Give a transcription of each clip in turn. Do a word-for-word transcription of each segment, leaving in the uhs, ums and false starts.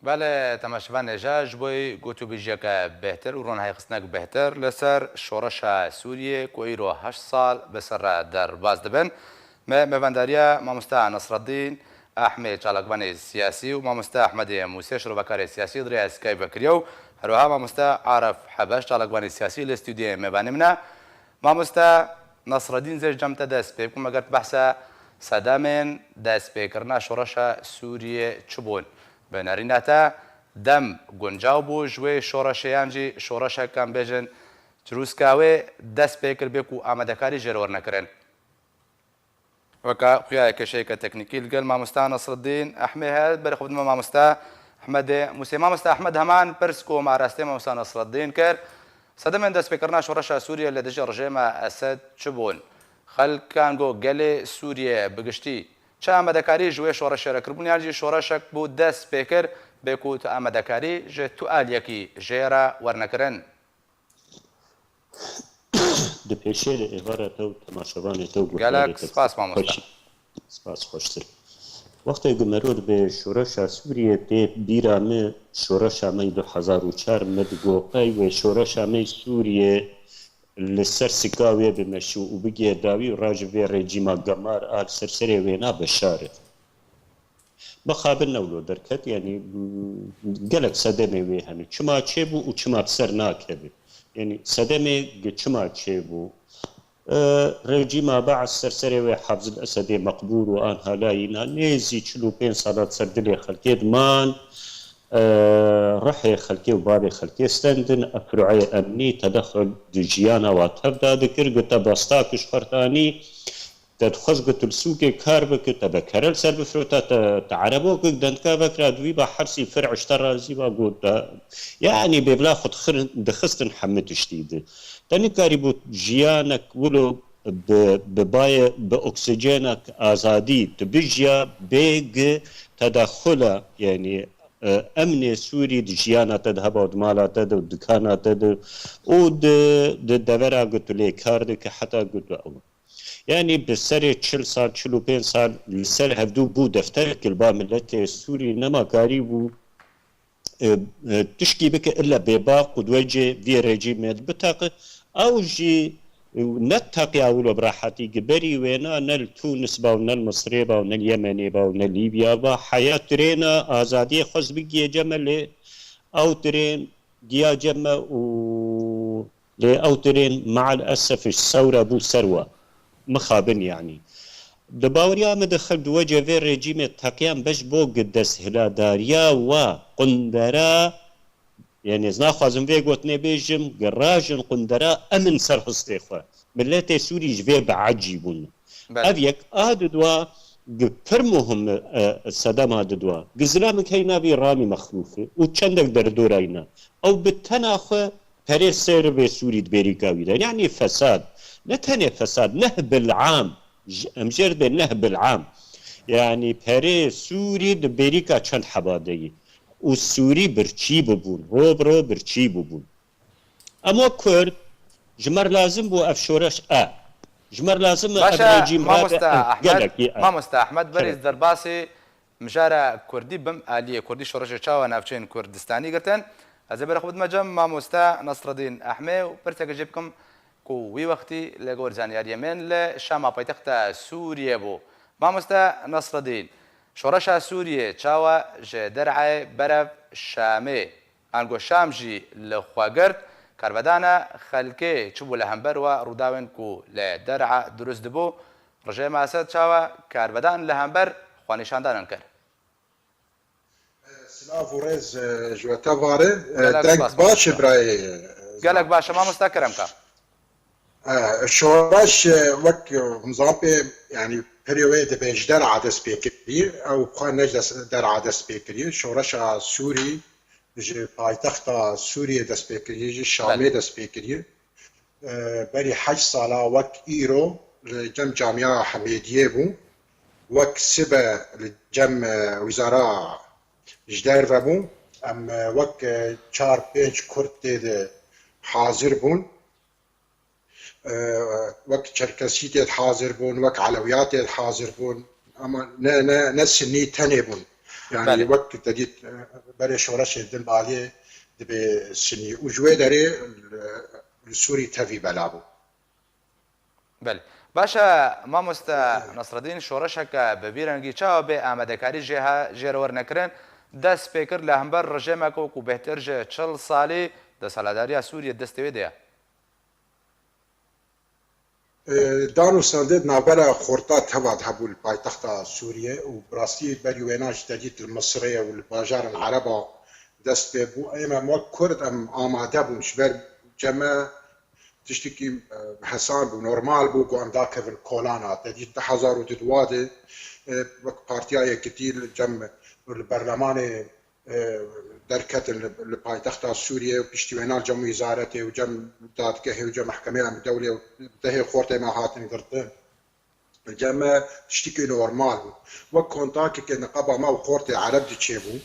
Belê, temaşevanê hêja, ji bo gotûbêjiyeke bêhtir û ronahîxistinek bêhtir li ser şoreşa Sûriyê ku îro heşt sal bi ser re derbas dibin, me mêvandariya mamoste Nesreddîn Ehmê, çalakvanê siyasî, û mamoste Ehmedê Mûsê, şirovekarê siyasî, di rêya Skype ve kiriye û herwiha mamoste Arif Hebeş, çalakvanê siyasî, li stûdyoyê mêvanê min e. Mamoste Nesreddîn, zê ji cem te dest pê bikim, eger tu behsa sedemên destpêkirina şoreşa Sûriyê çi bûn? Bi nerîna te dem guncaw bû ji wê şoreşê, yan jî şoreşek, em bêjin, çirûska wê dest pê kir bê ku amadekarî jê re werne kirin? Weke xuya kêşeyeke teknîkî li gel mamosta Nesreddîn Ehmê heye, berê xwe bidime mamosta Ehmedê Mûsê. Mamosta Ehmed, heman pirs ku me rastê mamosta Nesreddîn kir, sedemên destpêkirina şoreşa Sûriyê li dijî rejêma Esed çi bûn? Xelkan go gelê Sûriyê bi giştî çi amadekarî ji wê şoreşê re kiribûn, yan jî şoreşek bû dest pê kir, bê ku tu amadekarî ji tu aliyekî jê re wernekirin? Di pêşerê êvara te û temaşevanê te û guhdarê Gelek te spas, mamoste. Xweş-, spas, xweştir. Wextê ku mero dibe şoreşa Sûriyê tê bîra min, şoreşa me du hezar û çar, me digo qey wê şoreşa me Sûriyê li ser sika wê bimeşî û bigê dawî û raji vê rejîma gemar a li ser serê wêna beşar e. Mixabin ne wilo derket, yanî, m, gelek sedemê wê hene. Çima çêbû û çima bi ser nakeve? Yanî sedemê gi çima çêbû? E, rejîma Baas ser serê wê Hafizil Esedê Meqbûr û an halayîna nêzî çil û pênc sala ser dilê xelkê diman, e, rihê xelkê û bavê xelkê stendin, efrueyê emnî tedexul di jiyana wa tev de dikir, gote, basta ku ji xwe re tanî, te dixwest ku tu li sûkê kar bikî, te bekere li ser bifirota, te, te erebo ku dendika vekira, di wî ba hersî fir'eş te razî ba got te, yanî bêvla xwe dixir-, dixistin hemî tiştî di. Te nikarîbû jiyanek wilo bi, bi bayê, bi oksîjenek azadî tu bijiya bê gi tedexula, yanî, e, emnê Sûrî di jiyana te de heba û di mala te de û dikana te de û di, di devera ku tu lê kar dikî heta ku tu ew. Yanî bi serê çil sal, çil û pênc sal li ser hevdû bû defterek li ba miletê Sûrî nema karîbû, e, e, tişkî bike illa bêba qudwecê vê rejîmê biteqe. Ew jî, e, ne teqiya wilo bi rehetî gi berî wêna ne li Tûnis ba û ne li Misirê ba û ne li Yemenê ba û ne Lîbya ba. Heya tirêna azadiyê xwest bigihê cem me lê ew tirên giya cem me û lê ew tirên meal esef ji sewra bû ser we. Mixabin yanî. Di baweriya min de xelk di wecê vê rejîmê teqiyan beş bo gi desthiladariya we qundera, yanî ez naxwazim vê gotinê bêjim, gi rajin qundera emin ser histê xwe. Miletê Sûrî ji vê biecî bûn. Belê. Ev yek a didwa gi pir muhim, e, sedema didwa. Gi zilamik hey navî Ramî Mexlûfê û çendek derdorayî ne. Ew bi tena xwe perê ser vê Sûrî di bêrîka wî de. Yanî fesad. Ne tenê fesad, nehbil am. Ji, em jê re dibê nehbil am. Yanî perê Sûrî di bêrîka çend heba de yî. Û Sûrî birçî bibûn. Ro bi ro birçî bibûn. Em wek Kurd, ji me re lazim bû ev şoreş e. Ji me re lazim e ev Baş e, rejîm rabe, mamoste ev Ehmed, gelekî e. Mamoste Ehmed, berî Kerem. Derbasî mijara Kurdî bim, aliyê Kurdî şoreşê çawa navçeyên Kurdistanî girtin? Ez ê berê xwe bidime cem mamoste Nesreddîn Ehmê û pirseke jê bikim ku wî wextî li gor zanyariyê min li Şama paytexta Sûriyê bû. Mamoste Nesreddîn, şoreşa Sûriyê çawa ji der'ê berev Şamê, ango Şam jî li xwe girt, karvedana xelkê çi bû li hember wa rûdawên ku li der'a dirust dibû? Rejêma Esed çawa karvedan li hember xwenîşandanan kir? Silav û rêz, e, ji we tevare. E, Gelek deng spas, baş e, mamoste. Birayê, e, Gelek baş e, mamoste Kerem ka. E, şoreş, e, wek, e, hûn zan pê, yanî perê wê dibê ji der'a dest pê kiriye, ew xwe ne ji dest, der'a dest pê kiriye. Şoreşa Sûrî ji paytexta Sûriyê dest pê kiriye, ji Şamê Belê. dest pê kiriye. E, berî heşt sala wek îro li cem Camia Hemêdiyê bû. Wek sibe li cem, e, wizara ji derve bû. Em, e, wek, e, çar pênc Kurd tê de hazir bûn. E, wek Çerkesî tê de hazir bûn, wek Elewiyat tê de hazir bûn. Ama ne, ne, ne Sinnî tenê bûn. Yani Belê. Wek te dît, e, berê şoreşê din aliyê dibê sinî û ji wê derê li, li Sûrî tevî bela bû. Belê. Baş e, mamoste Nasreddîn, şoreşeke bi vî rengî çawa bê amadekarî jê he, jê re were nekirin? Dest pê kir li hember rejêmeke ku bêhtir ji çil salî desthilatdariya Sûriyê destê wê de ye. E, dan û sandê di navbera xorta teva de hebû li paytexta Sûriyê û bi rastî berî wêna jî te dît li Misirê û li bajaran Ereba dest pê bû. Ême wek Kurd em amade bûn ji ber cem me tiştekî, e, hesan bû, normal bû ku em dakevin kolana. Te dît du hezar û duduwa de, e, wek Partiya Yekitî li cem, li berlemanê, e, derketin li, li paytexta Sûriyê û piştî wê nan cem wîzaretê û cem dadgehê û cem mehkemê em dewlê û dehê xortê me hatin girtin. Cem me tiştekî normal bû. Wek kontakeke niqaba me û xortê Ereb diçêbû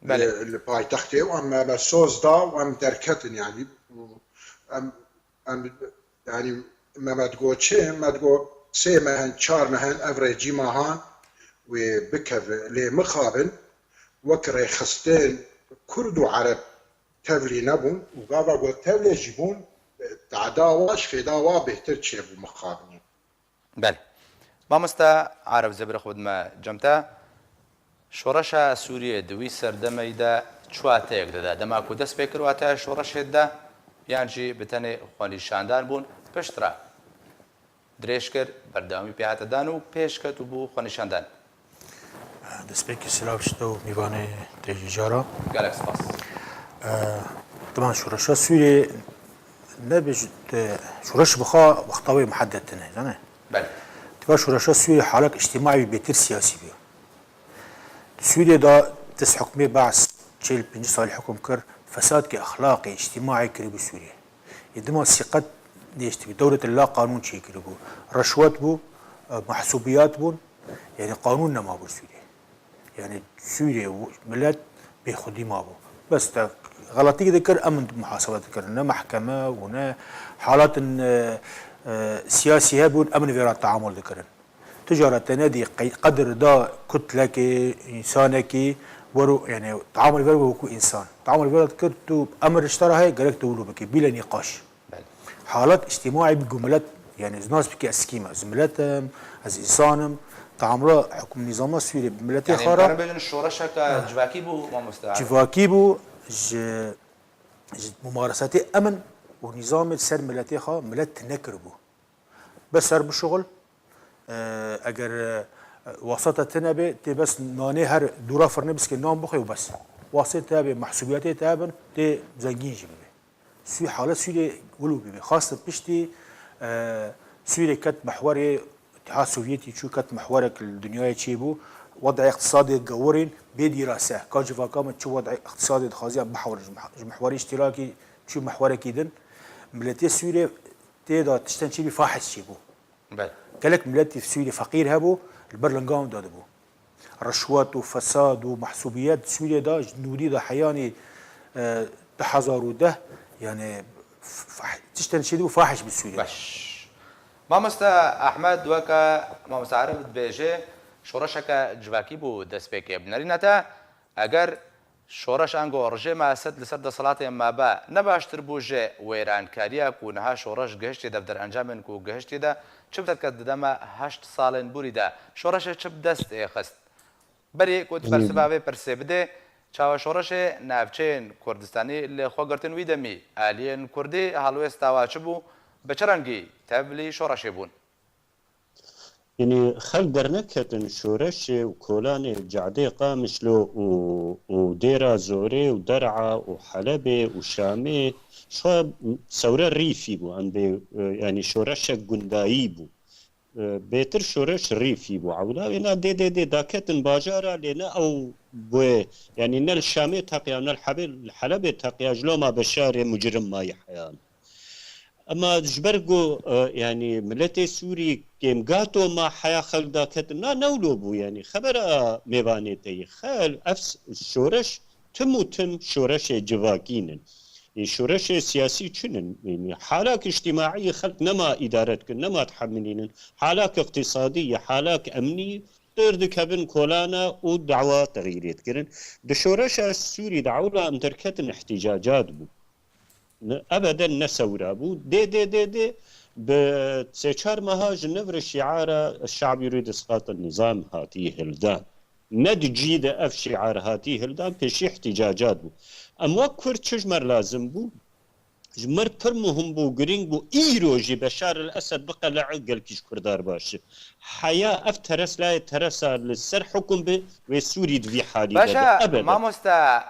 Belê. li, li paytextê û em me, me soz da û em derketin, yanî em, em, yanî me, me digot çi? Me digot sê meh in, çar meh in ev rejîma han wê bikeve, lê mixabin wek rêxistin Kurd û Ereb tevlî nebûn û gava ku tevlê jî bûn, tada wa ji fêda wa bêhtir çêbû mixabinê. Belê. Mamoste Arif, zêbirê xwe dime cem te. Şoreşa Sûriyê di wî serdemeyî de çi wateyek dide? Dema ku dest pê kir wateya şoreşê dide yan jî bi tenê xwenîşandan bûn? Piştre dirêj kir, berdewamî pê hate dan û pêş ket û bû xwenîşandan. Destpêkî silav ji te û mîvanê te jî cara. Gelek spas. Dema şoreşa Sûriyê nebe ji, şoreş bi xwe wexta wê muheddet tine, zane? Belê. Tiva şoreşa Sûriyê halek îctîmaî bî, bêtir siyasî bî. Di Sûriyê de dest hukmê Beas çil pêncî salî hukum kir, fesadkê exlaqî, îctîmaî kiribû Sûriyê. Yê dima sîqet nêştibî, dewlete la qanûn çêkiribû. Reşwet bû, e, mehsûbiyat bûn, yanî qanûn nemabû Sûriyê. Yanî Sûriyê û milet bêxwedî mabû. Bes te xeletî dikir, em muhasebe dikirin. Ne mehkeme û ne halatin, e, e, siyasî hebûn, em vê re teamul dikirin. Tu cara te nedî qey-, qedir da kutlekê, însanekî, wero, yanî, teamul ver wekû însan. Teamul ver dikir, tu emir ji te re heye, gerek tu wilo bikî, bîle nîqaş. Belê. Halat îctîmaî bî ku milet, yanî, ez nas bikî ez kî me, ez milet im, ez însan im. Teamula hukm nîzama Sûriyê bi miletê Yanî, xwe re em karin bêjin şoreşeke civakî bû, mamoste Arif? Civakî bû, ji, ji mumaresetê emin û nîzamê ser miletê xwe, milet tune kiribû. Bes ser bişuxul, e, eger, e, wasata tune be, tê bes nanê her dûra firnê biskê nan bixwe û bes. Wasê te be, mehsûbiyetê te bin, tê zengîn jî bibe. Sû-, halet Sûriyê wilo bibe. Xaste piştî, e, Sûriyê ket mehwerê, Îtîhad Sovyetî çû ket mehwerek li dinyayê çêbû. Wed'ê îqtisadê gewirîn bê dîrase. Ka civaka me çi wed'ê îqtisadê dixwaziya bihewrin ji meh-, ji mehwerê îştîrakî çû mehwerekî din. Miletê Sûriyê tê de tiştên çêbî fahiş çêbû. Belê. Gelek miletî Sûrî feqîr hebû, li ber lingan dadibû. Rişwet û fesad û mehsûbiyet Sûriyê de ji nûdî de heyanî, e, du hezar û deh, yani, f-, f-, tiştên çêdibû fahiş bi Sûriyê. Baş. Mamoste Ehmed, weke Mamoste Arif dibêje, şoreşeke civakî bû destpêkê. Bi nerîna te, eger Şoreş ango rejêma Esed li ser desthilatê mabe ne baştir bû ji wêrankariya ku niha şoreş gihiştiye de, bi derencamên ku gihiştiye de, çi bi ser ket di dema heşt salên borî de şoreşê çi bi dest ê xist? Berî ku tu bersiva vê pirsê bidê, çawa şoreşê navçeyên Kurdistanî li xwe girtin wî demî, aliyên Kurdî helwêsta wa çi bû, bi çi rengî tevlî şoreşê bûn? Yanî xelk derneketin şoreşê û kolanê Cadê Qamişlo û, û Dêra Zorê û Der'a û Helebê û Şamê, şo sewre rîfî bû, em bê, e, yanî şoreşek gundayî bû. E, bêtir şoreş rîfî bû. Ewla wêna dê, dê, dê daketin bajara, lê ne ew bûye, yanî ne li Şamê teqiya, ne li Hebê-, li Helebê teqiya, ji loma be şarê mucirim mayî heyan. Ema ji ber ku, e, yanî miletê Sûrî kêmgato ma heya xelk daketin, na ne wilo bû, yanî xebera mêvanê te yî. Xelk, ev s-, şoreş tim û tim şoreşê civakî nin. Ê şoreşê siyasî çi nin? Yanî halak îctîmaî yê xelk nema îdare dikin, nema tehemilînin. Halak îqtîsadî yê, halak emnî Derdikevin kolana û dawa texyîrê dikirin. Di şoreşa Sûrî de ewla em derketin îhtîcacat bû. Ne, ebeden ne sewra bû. Dê, dê, dê, dê bi sê çar meha ji nivri şiara "Şe'b yurîd isqat nizam" hatî hildan. Ne di cî de ev şiar hatî hildan, pêşî îhtîcacat bû. Em wek Kurd çi ji me re lazim bû? Ji me re pir muhim bû, girîng bû. Îro jî Beşar el Esed biqele'e, gelkî ji Kurdar baş e. Heya ev teres layê teresa li ser hukum bi, wê Sûrî di vî halî de be. Baş e, ebeden. Mamoste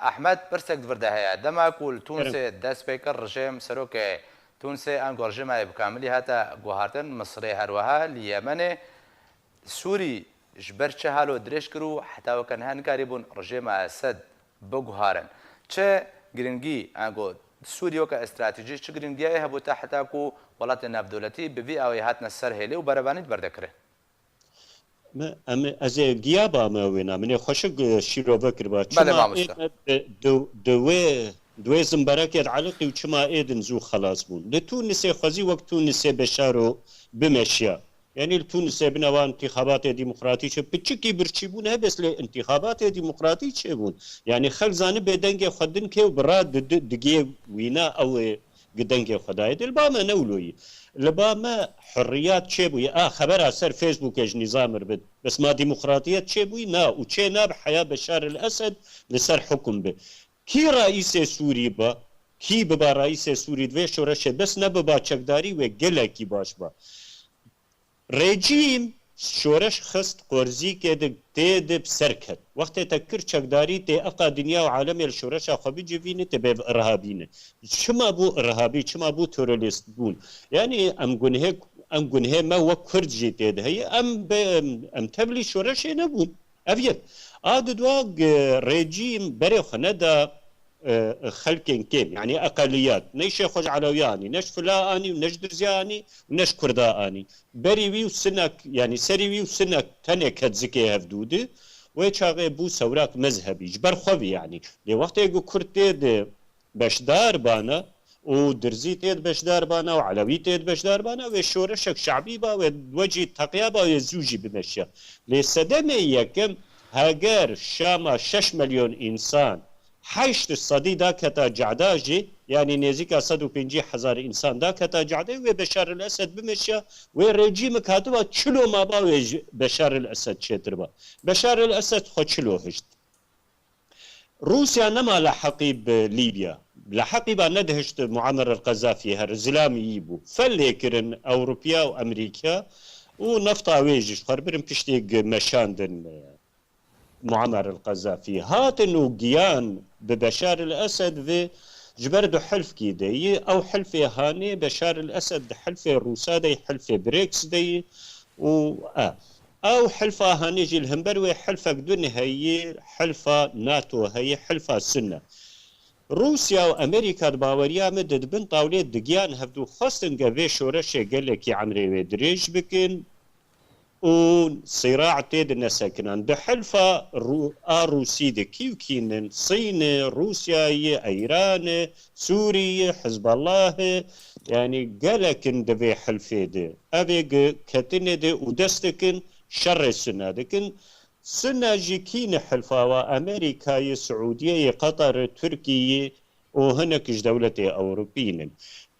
Ehmed, pirsek di vir de heye. Dema ku li Kerem. Tûnsê dest pê kir, rejîm, serokê Tûnsê, ango rejîma yê bi kamilî hate guhartin, Misirê her wiha, li Yemenê, Sûrî ji ber çi halo dirêj kir û heta weke niha nikarîbûn rejîma Esed biguharin? Çi girîngî, ango Sûrî weke stratejî, çi girîngiyayê hebû te heta ku welatê navdewletî bi vî awayî hatine ser hêlê û berevanî di ber de kirin? Me, em, ez ê giya ba me wêna. Min ê xweşik, e, şîrove kiriba. Belê, çima mamoste. Ê me di, di, di wê, di wê zimberekê de eliqî û çima ê din zû xelas bûn? Li Tûnisê xwezî wek Tûnisê Beşaro bimeşiya. Yanî li Tûnisê bine wan întîxabatê demokratî çi, piçikî birçî bûn, he bes lê întîxabatê demokratî çêbûn. Yanî xelk zanibê dengê xwe din kê û bi ra di, di, digê wîna ew ê gi dengê xwe dayê. Di li ba me ne wilo yî. Li ba me hurriyat çêbûye. A, xebera ser Facebookê ji nîzam ir bit. Bes ma demokratiyet çêbûyî? Na. Û çê nabe heya Beşar el Esed li ser hukum bi. Kî raîsê Sûrî ba? Kî biba raîsê Sûrî di vê şoreşê? Bes ne biba çekdarî wê gelekî baş ba. Rejîm şoreş xist qorzîkê di tê di bi ser ket. Wextê te kir çekdarî tê eqa dinya û alemê li şoreşa xwe bicivîne, tê bê irhabî ne. Çima bû irhabî, çima bû terorîst bûn? Yanî em gunhê, em gunhê me wek Kurd jî tê de heye, em be, em tevlî şoreşê nebûn. Ev yek. A di dua, e, rejîm berê xwe neda, e, xelkên kêm, yanî eqeliyat. Ne ji Şêxoj Elewî anî, ne ji Fila anî û ne ji Dirziya anî û ne ji Kurda anî. Berî wî û sinek, yanî serî wî û sinek tenê ket zikê hevdû di. Wê çaxê bû sewrak mezhebî. Ji ber xwe vî yanî. Lê wextê ku Kurd tê di beşdar bana û Dirzî tê di beşdar bana û Elewî tê di beşdar bana, wê şoreşek şe'bî ba, wê wecî teqiya ba, wê zû jî bimeşiya. Lê sedemê yekem, heger Şama şeş milyon însan heşt sedî daketa ceda jî, yanî nêzîka sed û pêncî hezar însan daketa cedê, wê Beşar el Esed bimeşiya, wê rejîmik hatiba çilo maba, wê ji Beşar el Esed çêtir ba. Beşar el Esed xwe çilo hişt. Rûsya nema leheqî bi Lîbya. Leheqî ba nedihişt Muammer el Qezafî her zilamî yî bû. Fel lê kirin Ewropiya û Amerîka û nefta wê jî ji xwe birin piştî gi meşandin, e, Muammer el Qezafî. Hatin û giyan bi Beşar el Esed ve ji ber du hilfkî de yî. Ew hilfê hanê Beşar el Esed di hilfê Rûsa de yî, hilfê briks de yî û, e, Ew hilfa hanê jî li hember wê hilfek din heye, hilfa nato heye, hilfa Sunne. Rûsya û Amerîka di baweriya min de di bin tawlê digiyan hevdû xwestin ge vê şoreşê gelekî emrê wê dirêj bikin û sîra tê de nesekinan. Di hilfa Rû-, a Rûsî de kî û kî nin? Sîn e, Rûsya ye, Îran e, Sûrî ye, Hizbullah e, yanî gelek in di vê hilfê de. Ev ê gi ketinê de û dest dikin, şerê Sunna dikin. Sunna jî kî ne hilfa wa? Amerîkayê, Siûdiyeyê, Qeterê, Tirkiyê û hinek ji dewletê Ewropî nin.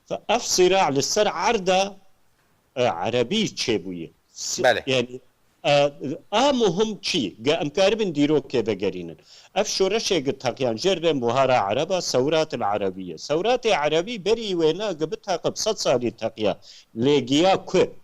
Fe ev sîra li ser erda, e, erebî çêbûye. Si-, Belê. Yanî, e, a muhim çi? Ge em karibin dîrokê vegerînin. Ev şoreşê gi teqiyan jêr bên buhara ereba, sewrat el erebiye. Sewratê erebî berî wêna gi biteqib sed salî teqiya. Lê giya ku?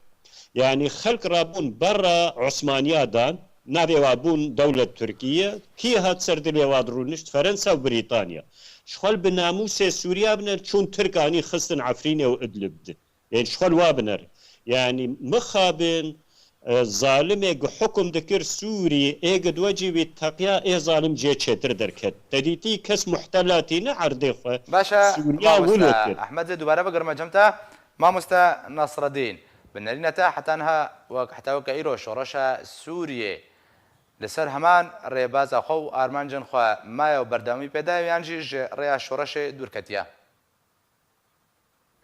Yanî xelk rabûn berra Osmaniya dan, navê wa bûn dewlet Tirkiye, kî hat ser dilê wa dirûnişt? Ferensa û Brîtanya. Ji xwe li bi namûsê Sûriya biner çûn Tirk anî xistin Efrînê û Idlib di. Ên ji xwe li wa biner. Yanî mixabin, e, zalimê ku hukum dikir Sûrî, ê ku di wecî wî teqiya, ê zalim cê çêtir derket. Te dîtî kes muhtelatî ne erdê xwe. Baş e, Sûriya mamoste wilo kir. Ehmed, dubare bigirme cem te. Mamoste Nasreddîn, bi nerîna te heta niha wek, heta weke îro şoreşa Sûriyê li ser heman rêbaza xwe û armancên xwe maye û berdewamî pê daye yan jî ji rêya şoreşê dûr ketiye?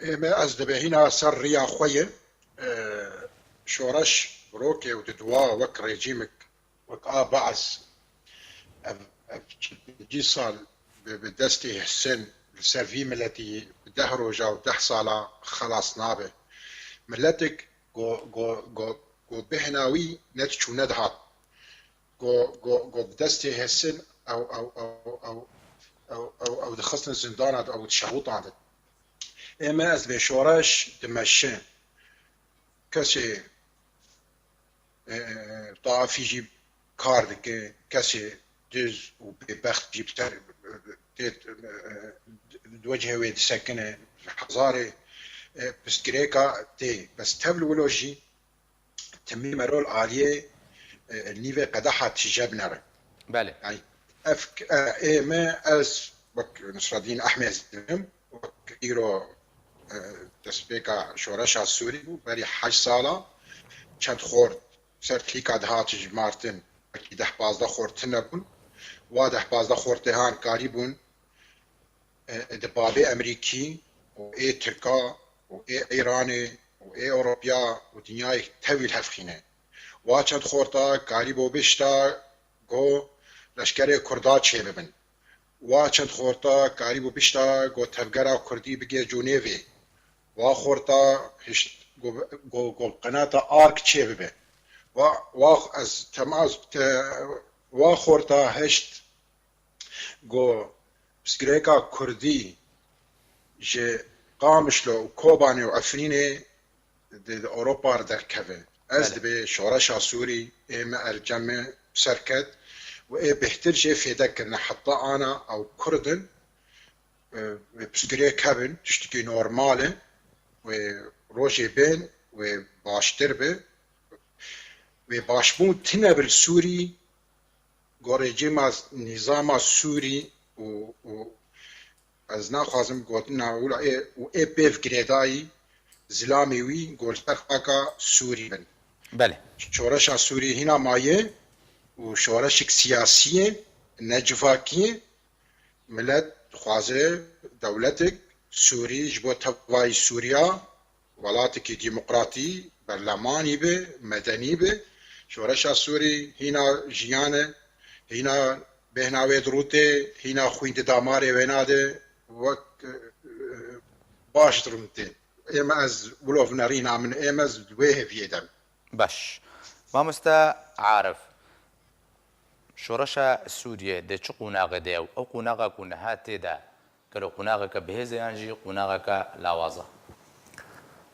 Ê me, ez dibêhîna ser riya xwe ye. E, şoreş rokê û di dua wek rejîmik wek a Be'es, ev, ev çil pêncî sal bi, bi destê Hisin li ser vî miletî bi deh roja û deh sala xelas nabe. Miletik go, go, go, go bêhna wî nediçû nedihat. Go, go, go bi destê Hisin ew, ew, ew, ew, ew, ew, ew dixistin zindana de, ew dişewitandin. Ê me ez vê şoreş dimeşin. Kesê, e, taafî jî kar dike, kesê diz û bêbext jî bi ser, e, tê, e, di wecihê wê disekine, hezarê, e, pirsgirêka tê. Bes tevlî wilo jî timî merol aliyê, e, nîvê qedeha tije binere. Belê. Yani, ev, e, ê me ez wek Nusredîn Ehmedî dikim, wek îro, e, destpêka şoreşa Sûrî bû, berî heşt sala çend xort ser tîka dihat ji Martin, belkî deh pazdeh xort tune bûn. Wa deh pazdeh xortê han karîbûn, e, di bavê Emerîkî û ê Tirka û ê Îranê û ê Ewropiya û dinyayê tevî li hev xîne. Wa çend xorta karîbû bişta go leşkerê Kurda çêbibin. Wa çend xorta karîbû bişta go tevgera Kurdî bigê Cûnêvê. Wa xorta hişt go, go, go qenata Ark çêbibe. Wa, wa ez temas te, wa xorta hişt go pirsgirêka Kurdî ji Qamişlo û Kobanê û Efrînê di, di Ewropa re derkeve. Ez Belê. Dibê şoreşa Sûrî ê me erceme bi ser ket û ê bêhtir jê fêde kirine. Heta ana ew Kurd in, e, wê pirsgirêk hebin, tiştekî normal e. Wê rojê bên, wê baştir be. Wê başbûn tine bi li Sûrî, go rejîma nîzama Sûrî û, û ez naxwazim gotina wila ê, û ê pêv girêdayî zilamê wî go li ser xaka Sûrî bin. Belê. Şoreşa Sûrî hîna maye û şoreşek siyasî ye, ne civakî ye. Milet dixwaze dewletek Sûrî ji bo tevayî Sûriya, welatekî demokratî, berlemanî be, medenî be. Şoreşa Sûrî hîna jiyan e, hîna bêhna wê dirûtê, hîna xwîn di damarê wêna de wek, e, baş dirûtê. Ê me ez wilo vinerîna min, ê me ez wê heviyê de me. Baş. Mamoste Arif, şoreşa Sûriyê di çi qonaxê de ye û ew qonaxa ku niha tê de, gelo qonaxeke bihêz e yan jî qonaxeke lawaza?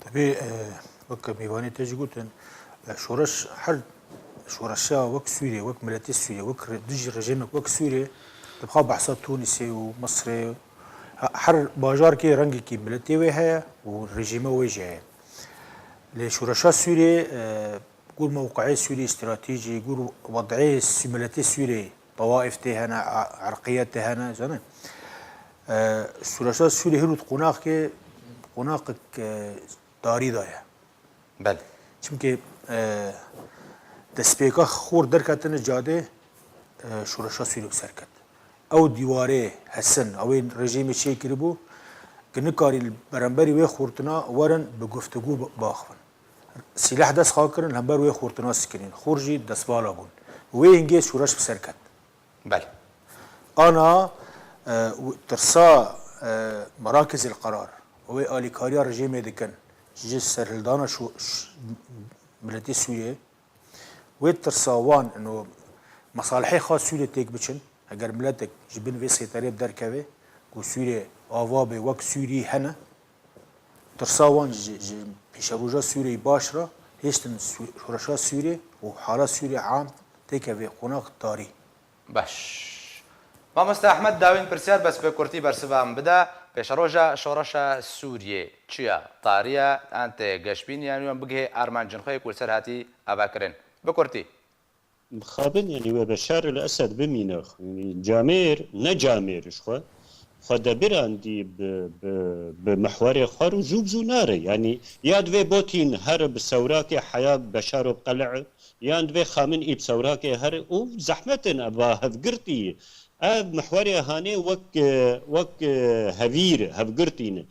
Tabii, e, wek mêvanê te jî gotin, e, şoreş her şoreşa wek Sûriyê, wek miletê Sûriyê, wek re-, dijî rejîmek wek Sûriyê, dibxa behsa Tûnisê û Misirê, he-, her bajarkê rengekî miletê wê heye û rejîme wê jî heye. Lê şoreşa Sûriyê, e, gor mewqeyê Sûriyê stratejî, gor wed'ê Sü-, miletê Sûriyê, tewaif tê hene, a-, erqiyet tê hene, zanî. E, şoreşa Sûriyê her wit qonaxê, qonaxek, e, tarî de ye. Belê. Çimkî, e, destpêka xor derketine cadê, e, şoreşa Sûriyê bi ser ket. Ew dîwarê hesin, ew ê rejîmê çêkiribû, ki nikarî li beramberî wê xortina werin bi guftûgû bi-, biaxivin. Sîleh dest xwe kirin, li hember wê xortina sikirîn. Xor jî destvala bûn. Wê hingê şoreş bi ser ket. Belê. Ana, e, û tirsa, e, merakizil qerar, wê alîkariya rejîmê dikin, ji serhildana şu, ş-, miletê Sûriyê, wê tirsa wan, ino, mesalihê xwe Sûriyê têk biçin, eger miletek ji bin vê sêterê derkeve, ku Sûriyê ava bê wek Sûrî hene, tirsa wan ji, ji pêşeroja Sûriyê baş re hêştin Sû-, şoreşa Sûriyê û hala Sûriyê am têkeve qonax tarî. Baş. Mamoste Ehmed, dawîn pirsyar, bes bi kurtî bersiva min bide. Pêşeroja şoreşa Sûriyê çi ya? Tarî ya, an tê geşbîn yan yan bigihê armancên xwe yê ku li ser hatî avakirin? Bi kurtî. Mixabin, yanî we Beşar el Esed bimîne. Yanî camêr, ne camêr ji xwe. Xwe debirandî bi, bi, bi mihwerê xwe rû zû bi zû nare. Yanî ya divê Botîn here bi sewrakê heya Beşar û bi qele'e, yan divê Xamin î bi sewrakê here û zehmet in eva hevgirtî. Ev mihwerê hanê wek, wek hevîr, hevgirtî ne.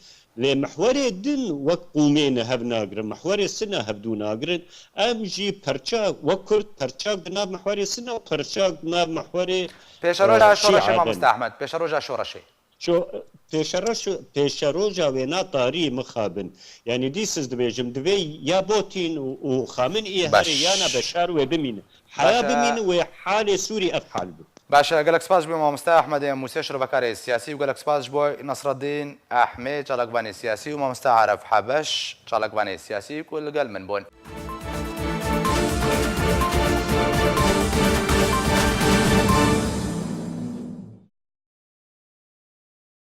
Lê mihwerê din wek qûmê ne hev nagirin, mihwerê sina hevdû nagirin. Em jî perçak, wek Kurd, perçak di nav mihwerê sina û perçak di nav mihwerê Pêşeroja e, şoreşê Şîa mamoste din. Ehmed, pêşeroja şoreşê. Şo, pêşeroş, pêşeroja wêna tarî mixabin. Yanî dîsiz dibêjim, divê ya Botîn û, û Xameneî Baş. herê yana Beşar wê bimîne. Heya Baş, e, bimîne wê halê Sûrî ev hal bi. Baş e, gelek spas ji bo mamoste Ehmedê Mûsê, şirovekarê siyasî û gelek spas ji bo Nasreddîn Ehmê, çalakvanê siyasî û mamoste Aref Hebeş, çalakvanê siyasî ku li gel min bûn.